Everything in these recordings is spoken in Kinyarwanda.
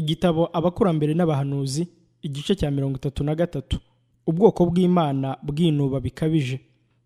Igitabo Abakurambere n'Abahanuzi, igice cya 33. Ubwoko bw'Imana bwinuba bikabije.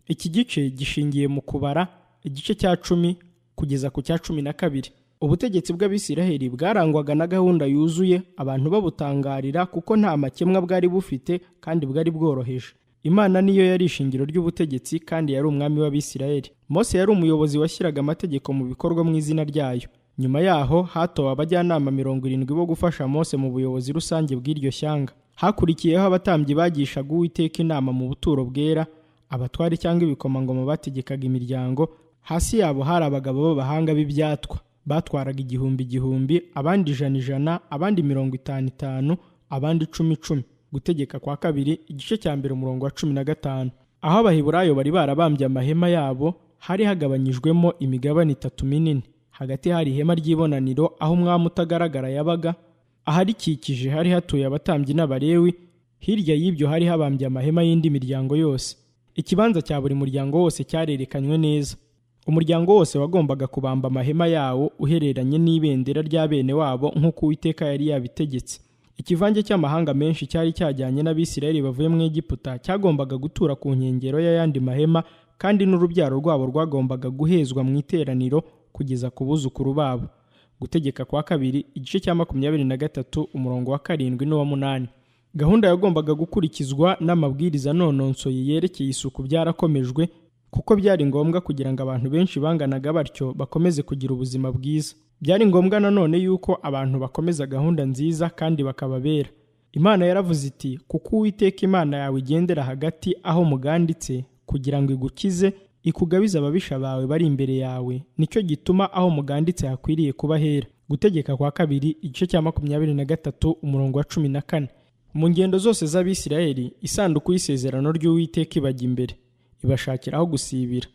Iki gice gishingiye mu kubara igice cya 10 kugeza ku cya 12. Ubutegetsi bw'Abisiraheli bwarangwaga na gahunda yuzuye, abantu babutangarira kuko nta makemwa bwari bufite kandi bwari bworoheje. Imana niyo yari ishingiro ry'ubutegetsi kandi yari umwami w'Abisiraheli. Mose yari umuyobozi washyiraga amategeko mu bikorwa mu izina ryayo. Nyuma yaho hatowe abajyanama 70 bo gufasha Mose mu buyobozi rusange bw'iryo shyanga. Hakurikiyeho abatambyi bagishaga Uwiteka inama mu buturo bwera, abatwari cyangwa ibikomangoma bategekaga imiryango. Hasi yabo hari abagabo b'abahanga b'ibyatwa batwaraga igihumbi igihumbi, abandi ijana ijana, abandi 50 50, abandi 10 10. Gutegeka kwa kabiri igice cya 1 umurongo wa 15. Aho Abaheburayo bari barabambye amahema yabo hari hagabanyijwemo imigabane 3 minini. Hagati hari ihema ry'ibonaniro aho umwami utagaragara yabaga, aharikikije hari hatuye abatambyi n'Abalewi, hirya y'ibyo hari habambye amahema y'indi miryango yose. Ikibanza cya buri muryango wose cyarerekanywe neza. Umuryango wose wagombaga kubamba amahema yawo uhereranye n'ibendera rya bene wabo nk'uko Uwiteka yari yabitegetse. Ikivange cy'amahanga menshi cyari cyajyanye n'Abisirayeli bavuye mu Egiputa cyagombaga gutura ku nkengero y'ayandi mahema, kandi n'urubyaro rwabo rwagombaga guhezwa mu iteraniro kugeza ku buzukuru babo. Gutegeka kwa kabiri igice cya 23 umurongo wa 7 n'uwa 8. Gahunda yagombaga gukurikizwa n'amabwiriza nononsoye yerekeye isuku byarakomejwe, kuko byari ngombwa kugira ngo abantu benshi banganaga batyo bakomeze kugira ubuzima bwiza. Byari ngombwa nanone yuko abantu bakomeza gahunda nziza kandi bakababera. Imana yaravuze iti, kuko Uwiteka Imana yawe igendera hagati aho muganditse kugira ngo igukize, ikugabize ababisha bawe bari imbere yawe, nicyo gituma aho muganditse hakwiriye kuba hera. Gutegeka kwa kabiri igice cya 23 umurongo wa 14. Mu ngendo zose z'Abisirayeli, isanduku y'isezerano ry'Uwiteka ibajya imbere, ibashakira aho gusibira.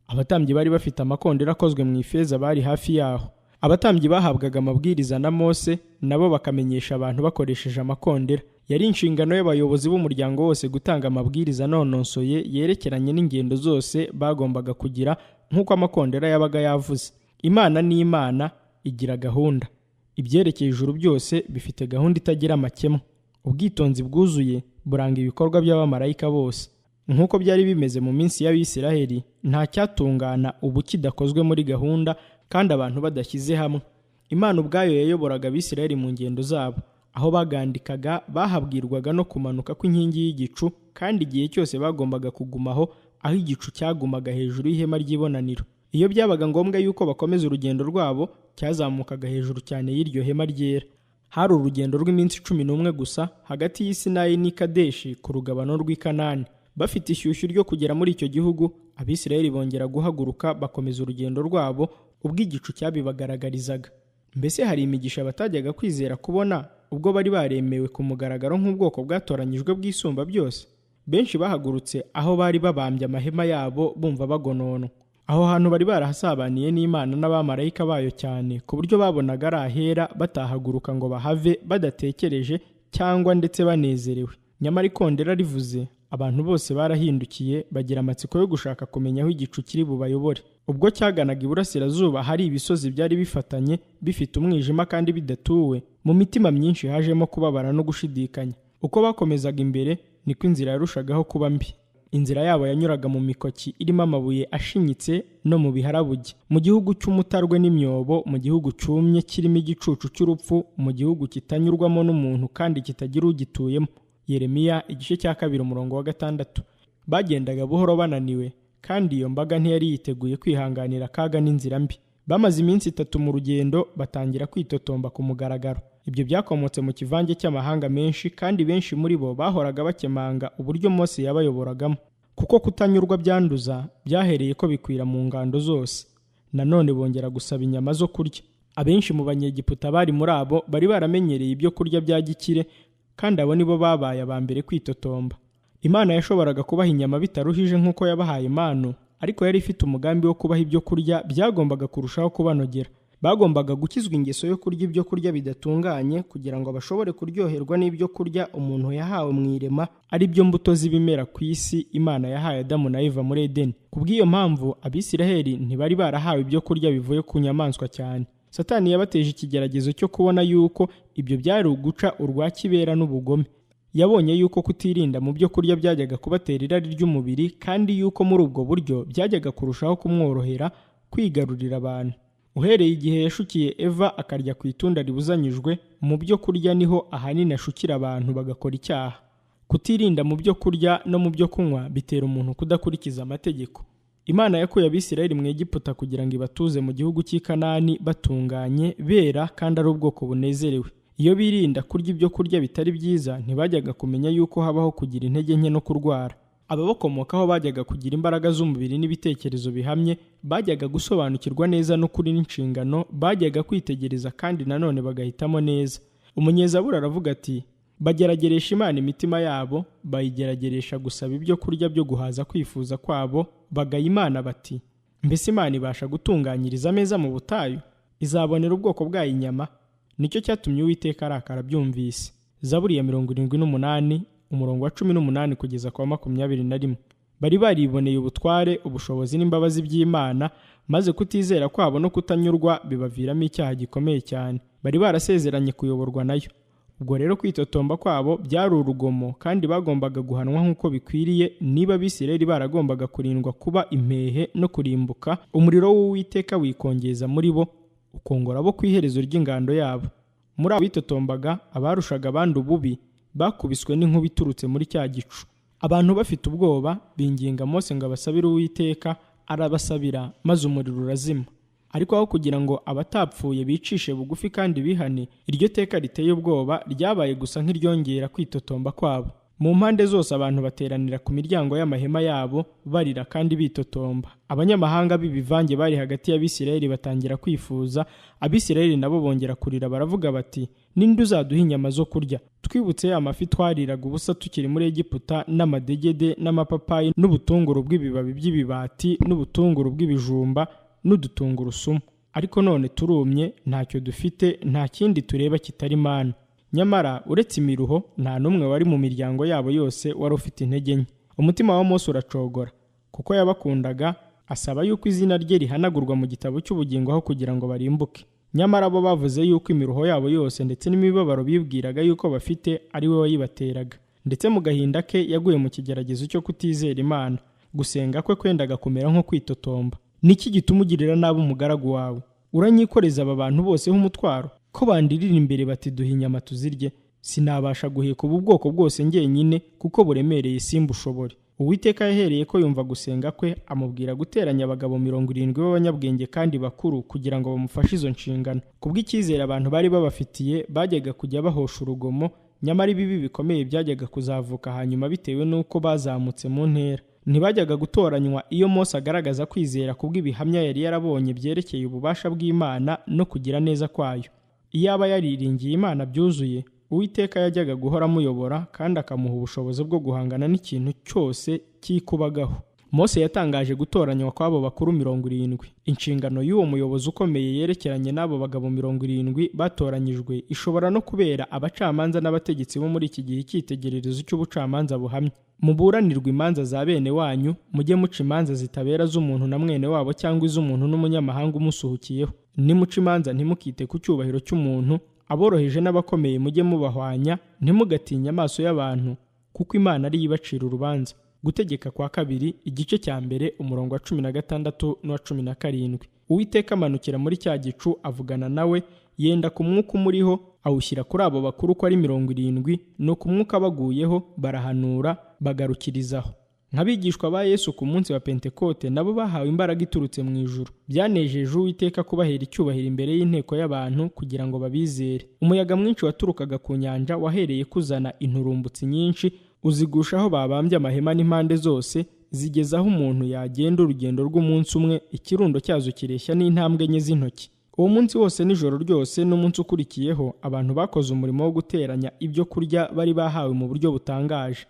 Abatambyi bari bafite amakondera akozwe mu ifeza bari hafi yaho. Abatambyi bahabwaga amabwiriza na Mose, nabo bakamenyesha abantu bakoresheje amakondera. Yari inshingano y'abayobozi b'umuryango wose gutanga amabwiriza nononsoye yerekeranye n'ingendo zose bagombaga kugira nk'uko amakondera yabaga yavuze. Imana ni Imana igira gahunda. Ibyerekeye ijuru byose bifite gahunda itagira amakemwa. Ubwitonzi bwuzuye buranga ibikorwa by'abamarayika bose. Nk'uko byari bimeze mu minsi y'Abisiraheli, nta cyatungana ubu kidakozwe muri gahunda kandi abantu badashyize hamwe. Imana ubwayo yayoboraga Abisiraheli mu ngendo zabo. Aho bagandikaga bahabwirwaga no kumanuka kw'inkingi y'igicu, kandi igihe cyose bagombaga kugumaho aho igicu cyagumaga hejuru y'ihema ry'ibonaniro. Iyo byabaga ngombwa yuko bakomeza urugendo rwabo, cyazamukaga hejuru cyane y'iryo hema ryera. Hari urugendo rw'iminsi 11 gusa hagati y'i Sinayi n'i Kadeshi ku rugabano rw'i Kanani. Bafite ishyushyu ryo kugera muri icyo gihugu, Abisirayeli bongera guhaguruka bakomeza urugendo rwabo ubwo igicu cyabibagaragarizaga. Mbese hari imigisha batajyaga kwizera kubona ubwo bari baremewe ku mugaragaro nk'ubwoko bwatoranyijwe bw'isumba byose? Benshi bahagurutse aho bari babambye amahema yabo bumva bagononwa. Aho hantu bari barahasabaniye n'Imana n'abamarayika bayo cyane, ku buryo babonaga ari ahera batahaguruka ngo bahave badatekereje cyangwa ndetse banezerewe. Nyamara ikondera rivuze, abantu bose barahindukiye bagira amatsiko yo gushaka kumenya aho igicu kiri bubayobore. Ubwo cyaganaga iburasirazuba hari ibisozi byari bifatanye bifite umwijima kandi bidatuwe, mu mitima myinshi hajemo kubabara no gushidikanya. Uko bakomezaga imbere niko inzira yarushagaho kuba mbi. Inzira yabo yanyuraga mu mikoki irimo amabuye ashinyitse no mu biharabuge, mu gihugu cy'umutarwe n'imyobo, mu gihugu cyumye kirimo igicucu cy'urupfu, mu gihugu kitanyurwamo n'umuntu kandi kitagira ugituyemo. Yeremiya igice cya 2 umurongo wa 6. Bagendaga buhoro bananiwe, kandi iyo mbaga ntiyari yiteguye kwihanganira akaga n'inzira mbi. Bamaze iminsi 3 mu rugendo batangira kwitotomba ku mugaragaro. Ibyo byakomotse mu kivange cy'amahanga menshi, kandi benshi muri bo bahoraga bakemanga uburyo Mose yabayoboragamo. Kuko kutanyurwa byanduza byahereye ko bikwira mu ngando zose. Nanone bongera gusaba inyama zo kurya. Abenshi mu Banyegiputa bari muri abo bari baramenyereye ibyo kurya bya gikire, kandi abo nibo babaye aba mbere kwitotomba. Imana yashoboraga kubaha inyama bitaruhije nk'uko yabahaye impano, ariko yari ifite umugambi wo kubaha ibyo kurya byagombaga kurushaho kubanogera. Bagombaga gukizwa ingeso yo kurya ibyo kurya bidatunganye kugira ngo bashobore kuryoherwa n'ibyo kurya umuntu yahawe mu irema, ari byo mbuto z'ibimera ku isi Imana yahaye Adamu na Eva muri Edeni. Kubw'iyo mpamvu Abisiraheli ntibari barahawe ibyo kurya bivuye ku nyamaswa cyane. Satani yabateje ikigeragezo cyo kubona yuko ibyo byari uguca urwa kibera n'ubugome. Yabonye yuko kutirinda mu byo kurya byajyaga kubatera irari ry'umubiri, kandi yuko muri ubwo buryo byajyaga kurushaho kumworohera kwigarurira abantu. Uhereye igihe yashukiye Eva akarya ku itunda ribuzanyijwe, mu byo kurya niho ahanini ashukira abantu bagakora icyaha. Kutirinda mu byo kurya no mu byo kunywa bitera umuntu kudakurikiza amategeko. Imana yakuye Abisirayeli mu Egiputa kugira ngo ibatuze mu gihugu cy'i Kanani batunganye, bera kandi ari ubwoko bunezerewe. Iyo birinda kurya ibyo kurya bitari byiza, ntibajyaga kumenya yuko habaho kugira intege nke no kurwara. Ababakomokaho bajyaga kugira imbaraga z'umubiri n'ibitekerezo bihamye, bajyaga gusobanukirwa neza n'ukuri n'inshingano, bajyaga kwitegereza kandi nanone bagahitamo neza. Umunyezaburi aravuga ati: bagerageresha Imana imitima yabo, bayigerageresha gusaba ibyo kurya byo guhaza kwifuza kwabo, bagaya Imana bati: mbese Imana ibasha gutunganyiriza ameza mu butayu? Izabonera ubwoko bwayo inyama? Nicyo cyatumye Uwiteka arakara abyumvise. Zaburi ya 78 umurongo wa 18 kugeza ku wa 21. Bari bariboneye ubutware, ubushobozi n'imbabazi by'Imana, maze kutizera kwabo no kutanyurwa bibaviramo icyaha gikomeye cyane. Bari barasezeranye kuyoborwa nayo. Ubwo rero kwitotomba kwabo byari urugomo, kandi bagombaga guhanwa nk'uko bikwiriye. Niba Abisirayeli baragombaga kurindwa kuba impehe no kurimbuka, umuriro w'Uwiteka wikongeza muri bo, ukongora bo ku iherezo ry'ingando yabo. Muri abo bitotombaga, abarushaga abandi ububi bakubiswe n'inkuba iturutse muri cya gicu. Abantu bafite ubwoba binginga Mose ngo abasabire Uwiteka, arabasabira maze umuriro urazima. Ariko aho kugira ngo abatapfuye bicishe bugufi kandi bihane, iryo teka riteye ubwoba ryabaye gusa nk'iryongera kwitotomba kwabo. Mu mpande zose abantu bateranira ku miryango y'amahema yabo barira kandi bitotomba. Abanyamahanga b'ibivange bari hagati y'Abisirayeli batangira kwifuza, Abisirayeli nabo bongera kurira baravuga bati: ninde uzaduha inyama zo kurya? Twibutse ya mafi twariraga ubusa tukiri muri Egiputa, n'amadegede n'amapapayi n'ubutunguru bw'ibibabi by'ibibati n'ubutunguru bw'ibijumba n'udutungurusumu. Ariko none turumye, ntacyo dufite, nta kindi tureba kitari mana. Nyamara uretse imiruho, nta n'umwe wari mu miryango yabo yose wari ufite intege nke. Umutima wa Mose uracogora, kuko yabakundaga, asaba yuko izina rye rihanagurwa mu gitabo cy'ubugingo aho kugira ngo barimbuke. Nyamara bo bavuze yuko imiruho yabo yose ndetse n'imibabaro bibwiraga yuko bafite ari we wayibateraga. Ndetse mu gahinda ke yaguye mu kigeragezo cyo kutizera Imana. Gusenga kwe kwendaga kumera nko kwitotomba. Niki gituma ugirira nabi umugaragu wawe? Uranyikoreza aba bantu bose h'umutwaro, ko bandirira imbere bati duha inyama tuzirye? Sinabasha guheka ubu bwoko bwose njyenyine, kuko buremereye simbushobore. Uwiteka yahereye ko yumva gusenga kwe, amubwira guteranya abagabo 70 b'abanyabwenge kandi bakuru kugira ngo bamufashe izo nshingano. Kubw'icyizere abantu bari babafitiye, bajyaga kujya bahosha urugomo, nyamara ibibi bikomeye byajyaga kuzavuka hanyuma bitewe n'uko bazamutse mu ntera. Ntibajyaga gutoranywa iyo Mose agaragaza kwizera kubw'ibihamya yari yarabonye byerekeye ububasha bw'Imana no kugira neza kwayo. Iyaba yariringiye Imana byuzuye, Uwiteka yajyaga guhora amuyobora kandi akamuha ubushobozi bwo guhangana n'ikintu cyose cyikubagaho. Mose yatangaje gutoranywa kw'abo bakuru 70. Inshingano y'uwo muyobozi ukomeye yerekeranye n'abo bagabo 70 batoranyijwe ishobora no kubera abacamanza n'abategetsi bo muri iki gihe icyitegererezo cy'ubucamanza buhamye. Muburanirwa imanza za bene wanyu, mujye muca imanza zitabera z'umuntu na mwene wabo cyangwa iz'umuntu n'umunyamahanga umusuhukiyeho. Nimuca imanza ntimukite ku cyubahiro cy'umuntu, aboroheje n'abakomeye mujye mubahwanya, ntimugatinye amaso y'abantu, kuko Imana ari yo ibacira urubanza. Gutegeka kwa kabiri igice cya 1 umurongo wa 16 n'uwa 17. Uwiteka amanukira muri cya gicu avugana nawe, yenda ku mwuka umuriho awushyira kuri abo bakuru ko ari 70, nuko umwuka baguyeho barahanura bagarukirizaho. Nk'abigishwa ba Yesu ku munsi wa Pentekote nabo bahawe imbaraga iturutse mu ijuru. Byanejeje Uwiteka kubahera icyubahiro imbere y'inteko y'abantu kugira ngo babizere. Umuyaga mwinshi waturukaga ku nyanja wahereye kuzana inturumbutsi nyinshi, uzigushaho babambye amahema n'impande zose, zigeza aho umuntu yagenda urugendo rw'umunsi umwe, ikirundo cyazo kireshya n'intambwe enye z'intoki. Uwo munsi wose n'ijoro ryose n'umunsi ukurikiyeho, abantu bakoze umurimo wo guteranya ibyo kurya bari bahawe mu buryo butangaje.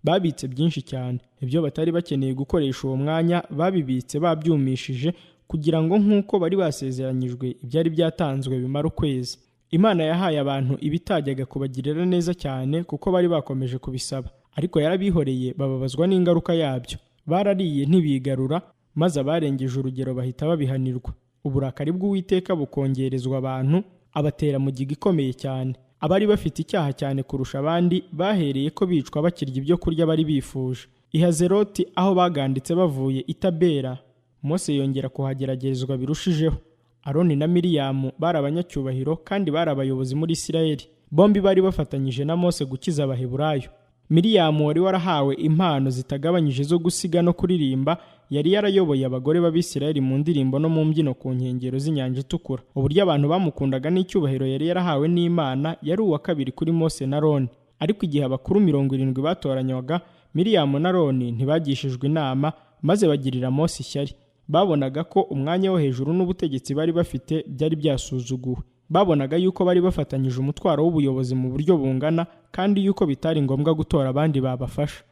Babitse byinshi cyane. Ibyo batari bakeneye gukoresha uwo mwanya babibitse babyumishije, kugira ngo nk'uko bari basezeranyijwe ibyari byatanzwe bimara ukwezi. Imana yahaye abantu ibitajyaga kubagirira neza cyane kuko bari bakomeje kubisaba, ariko yarabihoreye bababazwa n'ingaruka yabyo. Barariye ntibigarura, maze abarengeje urugero bahita babihanirwa. Uburakari bw'Uwiteka bukongerezwa abantu, abatera mugiga ikomeye cyane. Abari bafite icyaha cyane kurusha abandi bahereye ko bicwa bakirya ibyo kurya bari bifuje. I Hazeroti aho baganditse bavuye i Tabera, Mose yongera kuhageragerezwa birushijeho. Aroni na Miriyamu bari abanyacyubahiro kandi bari abayobozi muri Isirayeli. Bombi bari bafatanyije na Mose gukiza Abaheburayo. Miriyamu wari warahawe impano zitagabanyije zo gusiga no kuririmba, yari yarayoboye abagore b'Abisirayeli mu ndirimbo no mu mbyino ku nkengero z'inyanja itukura. Uburyo abantu bamukundaga n'icyubahiro yari yarahawe n'Imana, yari uwa kabiri kuri Mose na Aroni. Ariko igihe abakuru 70 batoranywaga, Miriyamu na Aroni ntibagishijwe inama, maze bagirira Mose ishyari. Babonaga ko umwanya wo hejuru n'ubutegetsi bari bafite byari byasuzuguwe. Babonaga yuko bari bafatanyije umutwaro w'ubuyobozi mu buryo bungana, kandi yuko bitari ngombwa gutora abandi babafasha.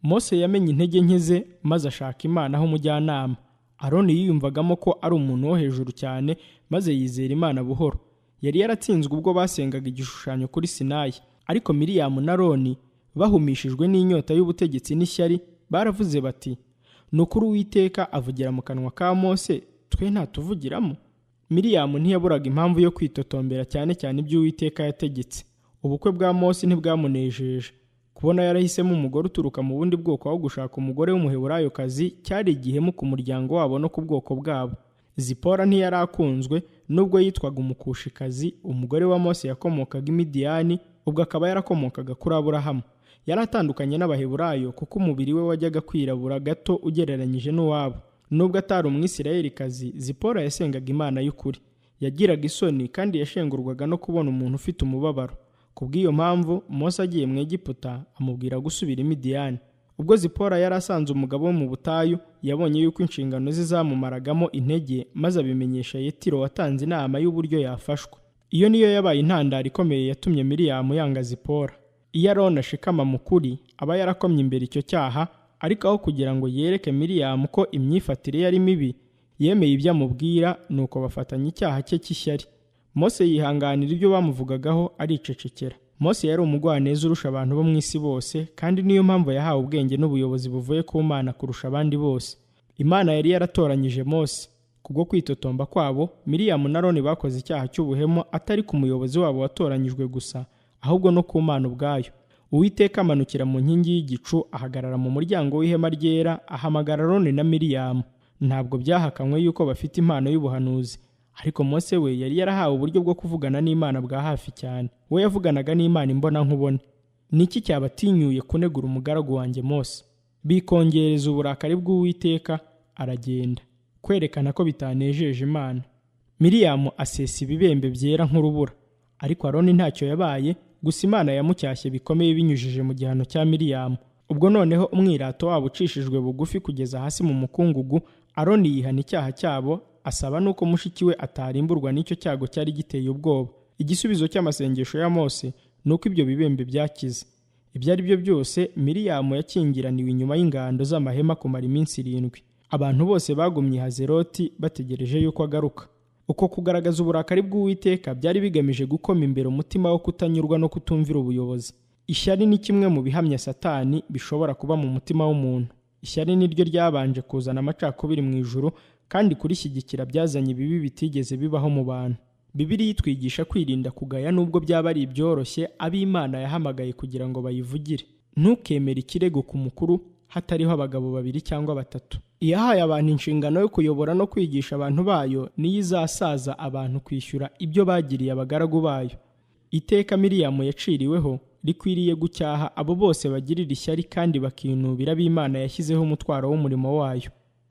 Mose yamenye intege nke ze maze ashaka Imana aho umujyanama. Aroni yiyumvagamo ko ari umuntu wo hejuru cyane, maze yizera Imana buhoro. Yari yaratsinzwe ubwo basengaga igishushanyo kuri Sinayi. Ariko Miriyamu na Aroni bahumishijwe n'inyota y'ubutegetsi n'ishyari, baravuze bati: "Nukuri Uwiteka avugira mu kanwa ka Mose, twe ntatuvugiramo." Miriyamu ntiyaburaga impamvu yo kwitotombera cyane cyane ibyo Uwiteka yategetse. Ubukwe bwa Mose ntibwamunejeje. Kubona yarahisemo umugore uturuka mu bundi bwoko aho gushaka umugore w'umuheburayokazi cyari igihemu ku muryango wabo no ku bwoko bwabo. Zipora ntiyari akunzwe nubwo yitwaga umukushikazi. Umugore wa Mose yakomokaga i Midiyani, ubwo akaba yarakomokaga kuri Aburahamu. Yari atandukanye n'Abaheburayo kuko umubiri we wajyaga kwirabura gato ugereranyije n'uwabo. Nubwo atari umwisirayelikazi, Zipora yasengaga Imana y'ukuri. Yagiraga isoni kandi yashengurwaga no kubona umuntu ufite umubabaro. Kubw'iyo mpamvu Mose agiye mu Egiputa amubwira gusubira i Midiyani. Ubwo Zipora yari asanze umugabo wo mu butayu, yabonye yuko inshingano ze zamumaragamo intege, maze abimenyesha Yetiro watanze inama y'uburyo yafashwa. Iyo niyo yabaye intandaro ikomeye yatumye Miriyamu yanga Zipora. Iyo Aroni ashikama mu kuri, aba yarakomye imbere icyo cyaha, ariko aho kugira ngo yereke Miriyamu ko imyifatire yari mibi, yemeye ibyo amubwira, nuko bafatanya icyaha cye cy'ishyari. Mose yihanganira ibyo bamuvugagaho aricecekera. Mose yari umugwaneza urusha abantu bo mu isi bose, kandi niyo mpamvu yahawe ubwenge n'ubuyobozi buvuye ku Mana kurusha abandi bose. Imana yari yaratoranyije Mose. Kubwo kwitotomba kwabo, Miriyamu na Aroni bakoze icyaha cy'ubuhemu atari ku muyobozi wabo watoranyijwe gusa, ahubwo no ku Mana ubwayo. Uwiteka amanukira mu nkingi y'igicu, ahagarara mu muryango w'ihema ryera, ahamagara Aroni na Miriyamu. Ntabwo byahakanywe yuko bafite impano y'ubuhanuzi, ariko Mose we yari yarahawe uburyo bwo kuvugana n'Imana bwa hafi cyane. We yavuganaga n'Imana imbona nkubone. Niki cyabatinyuye kunegura umugaragu wanjye Mose? Bikongereza uburakari bw'Uwiteka, aragenda. Kwerekana ko bitanejeje Imana. Miriyamu asesa ibibembe byera nk'urubura, ariko Aroni ntacyo yabaye, gusa Imana yamucyashye bikomeye binyujije mu gihano cya Miriyamu. Ubwo noneho umwirato wabo ucishijwe bugufi kugeza hasi mu mukungugu, Aroni yihana icyaha cyabo, asaba nuko mushiki we atarimburwa n'icyo cyago cyari giteye ubwoba. Igisubizo cy'amasengesho ya Mose nuko ibyo bibembe byakize. Ibyo ari byo byose, Miriyamu yakingiraniwe inyuma y'ingando z'amahema kumara iminsi 7. Abantu bose bagumye Hazeroti bategereje yuko agaruka. Uko kugaragaza uburakari bw'Uwiteka byari bigamije gukoma imbere umutima wo kutanyurwa no kutumvira ubuyobozi. Ishyari ni kimwe mu bihamya Satani bishobora kuba mu mutima w'umuntu. Ishyari ni ryo ryabanje kuzana amacakubiri mu ijuru, kandi kurishyigikira byazanye ibibi bitigeze bibaho mu bantu. Bibiliya itwigisha kwirinda kugaya nubwo byaba ari ibyoroshye ab'Imana yahamagaye kugira ngo bayivugire. Ntukemere ikirego ku mukuru hatariho abagabo 2 cyangwa 3. Iyahaye abantu inshingano yo kuyobora no kwigisha abantu bayo, niyo izasaza abantu kwishyura ibyo bagiriye abagaragu bayo. Iteka Miriyamu yaciriweho rikwiriye gucyaha abo bose bagirira ishyari kandi bakinubira ab'Imana yashyizeho umutwaro w'umurimo wayo.